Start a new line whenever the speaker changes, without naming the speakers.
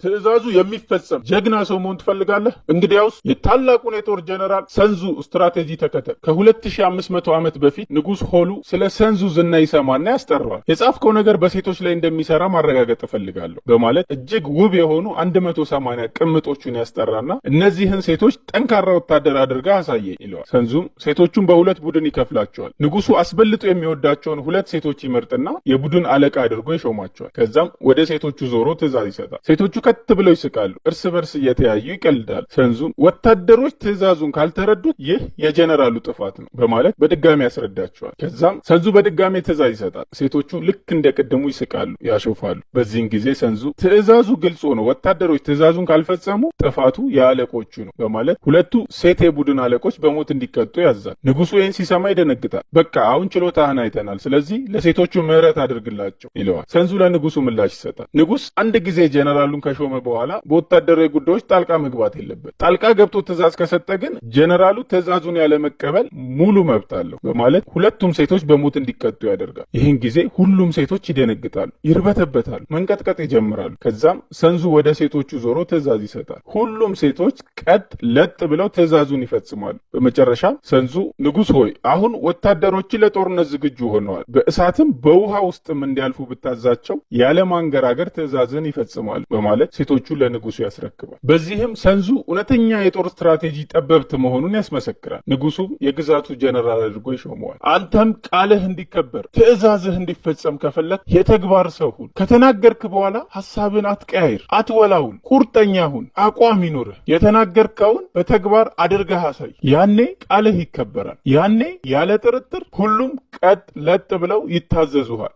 ትዕዛዙ የሚፈጸም ጀግና ሰው መሆን ትፈልጋለህ? እንግዲያውስ የታላቁን የጦር ጀነራል ሰንዙ ስትራቴጂ ተከተል። ከ2500 ዓመት በፊት ንጉሥ ሆሉ ስለ ሰንዙ ዝና ይሰማና ያስጠራዋል። የጻፍከው ነገር በሴቶች ላይ እንደሚሰራ ማረጋገጥ እፈልጋለሁ በማለት እጅግ ውብ የሆኑ 180 ቅምጦቹን ያስጠራና እነዚህን ሴቶች ጠንካራ ወታደር አድርገህ አሳየኝ ይለዋል። ሰንዙም ሴቶቹን በሁለት ቡድን ይከፍላቸዋል። ንጉሱ አስበልጦ የሚወዳቸውን ሁለት ሴቶች ይመርጥና የቡድን አለቃ አድርጎ ይሾማቸዋል። ከዛም ወደ ሴቶቹ ዞሮ ትዕዛዝ ይሰጣል። ሴቶቹ ከት ብለው ይስቃሉ፣ እርስ በርስ እየተያዩ ይቀልዳሉ። ሰንዙም ወታደሮች ትዕዛዙን ካልተረዱት ይህ የጀነራሉ ጥፋት ነው በማለት በድጋሚ ያስረዳቸዋል። ከዛም ሰንዙ በድጋሚ ትዕዛዝ ይሰጣል። ሴቶቹ ልክ እንደ ቅድሙ ይስቃሉ፣ ያሾፋሉ። በዚህን ጊዜ ሰንዙ ትዕዛዙ ግልጽ ሆኖ ወታደሮች ትዕዛዙን ካልፈጸሙ ጥፋቱ የአለቆቹ ነው በማለት ሁለቱ ሴት የቡድን አለቆች በሞት እንዲቀጡ ያዛል። ንጉሱ ይህን ሲሰማ ይደነግጣል። በቃ አሁን ችሎታህን አይተናል፣ ስለዚህ ለሴቶቹ ምህረት አድርግላቸው ይለዋል። ሰንዙ ለንጉሱ ምላሽ ይሰጣል። ንጉስ አንድ ጊዜ ጀነራሉን ከሾመ በኋላ በወታደራዊ ጉዳዮች ጣልቃ መግባት የለበት። ጣልቃ ገብቶ ትዕዛዝ ከሰጠ ግን ጀነራሉ ትዕዛዙን ያለመቀበል ሙሉ መብት አለው በማለት ሁለቱም ሴቶች በሞት እንዲቀጡ ያደርጋል። ይህን ጊዜ ሁሉም ሴቶች ይደነግጣሉ፣ ይርበተበታሉ፣ መንቀጥቀጥ ይጀምራሉ። ከዛም ሰንዙ ወደ ሴቶቹ ዞሮ ትዕዛዝ ይሰጣል። ሁሉም ሴቶች ቀጥ ለጥ ብለው ትዕዛዙን ይፈጽማሉ። በመጨረሻ ሰንዙ ንጉሥ ሆይ፣ አሁን ወታደሮች ለጦርነት ዝግጁ ሆነዋል። በእሳትም በውሃ ውስጥም እንዲያልፉ ብታዛቸው ያለማንገራገር ትዕዛዝን ይፈጽማሉ በማለት ሴቶቹ ለንጉሱ ያስረክባል። በዚህም ሰንዙ እውነተኛ የጦር ስትራቴጂ ጠበብት መሆኑን ያስመሰክራል። ንጉሱም የግዛቱ ጀነራል አድርጎ ይሾመዋል። አንተም ቃልህ እንዲከበር ትዕዛዝህ እንዲፈጸም ከፈለግህ የተግባር ሰው ሁን። ከተናገርክ በኋላ ሀሳብን አትቀያይር፣ አትወላውል፣ ቁርጠኛ ሁን፣ አቋም ይኑርህ። የተናገርከውን በተግባር አድርገህ አሳይ። ያኔ ቃልህ ይከበራል። ያኔ ያለ ጥርጥር ሁሉም ቀጥ ለጥ ብለው ይታዘዙሃል።